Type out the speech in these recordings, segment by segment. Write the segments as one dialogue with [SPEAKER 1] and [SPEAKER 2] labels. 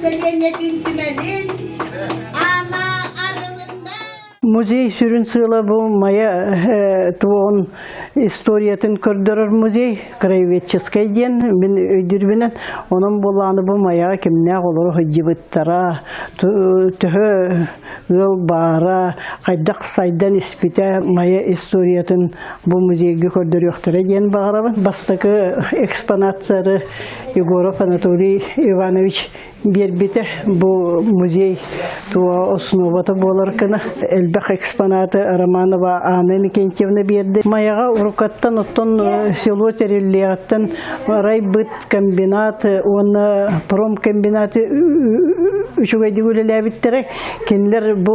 [SPEAKER 1] сэлиэнньэтин түмэлин аана арылынна.
[SPEAKER 2] Музей сүрүн сыала бу Майа туоҕун историятын көрдөрөр музей, краеведческай диэн мин өйдүүрбүнэн. Онон буоллаҕына бу Майаҕа кимнээх олоро сылдьыбыттара, төһө ыал баара, хайдах сайдан испитэ Майа историятын бу музейга көрдөрүөхтэрэ диэн баҕарабын. Бастакы экспонаттары Егоров Анатолий Иванович биэрбитэ. Бу музей туо основата буолар гына элбэх экспонаты Романова Анна Иннокентьевна биэрди. Майаҕа уруккаттан оттон село тэриллиэҕиттэн райбыт комбинат уонна промкомбинат үчүгэйдик үлэлээбиттэрэ. Кинилэр бу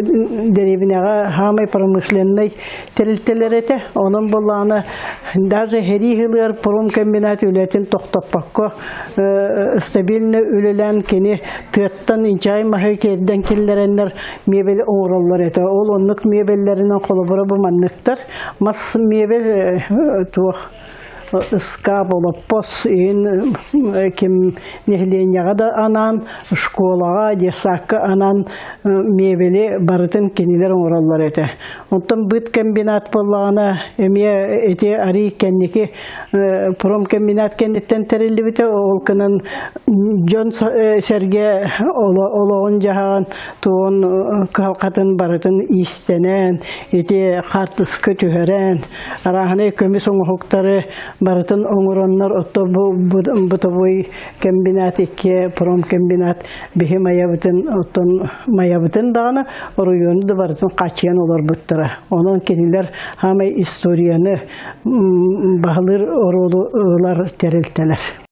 [SPEAKER 2] дэриэбинэҕэ хаамай промышленнай тэрилтэлэр этэ. Онон буоллаҕына даже сэрии сылыгар промкомбинат үлэтин тохтоппокко стабильно үлэлээн кини тыаттан инчэҕэй маһы киэрдэн киллэрэннэр мебель оҥороллор этэ. Ол оннук мебеллэринэн холобура бу манныктар. Мас мебель туох ыскаап, олоппос иһин ким нэһилиэнньэҕэ да анаан, школаҕа, детсадка анаан мебели барытын кинилэр оҥороллор этэ. Оттон быт комбинат буоллаҕына эмиэ ити арий кэнники промкомбинат кэнниттэн тэриллибитэ. Ол гынан дьон сэргэ олоҕун-дьаһаҕын туон кыһалҕатын барытын иистэнэн, ити хаартыска түһэрэн, арааһынай көмүс оҥоһуктары барытын оҥороннор, отто бу бытовой комбинат икки промкомбинат биһи майабытын оттон майабытын даҕаны оройуону да барытын хааччыйан олорбуттара. Онон кинилэр хаамай историяны баһылыыр оруолу ылар тэрилтэлэр.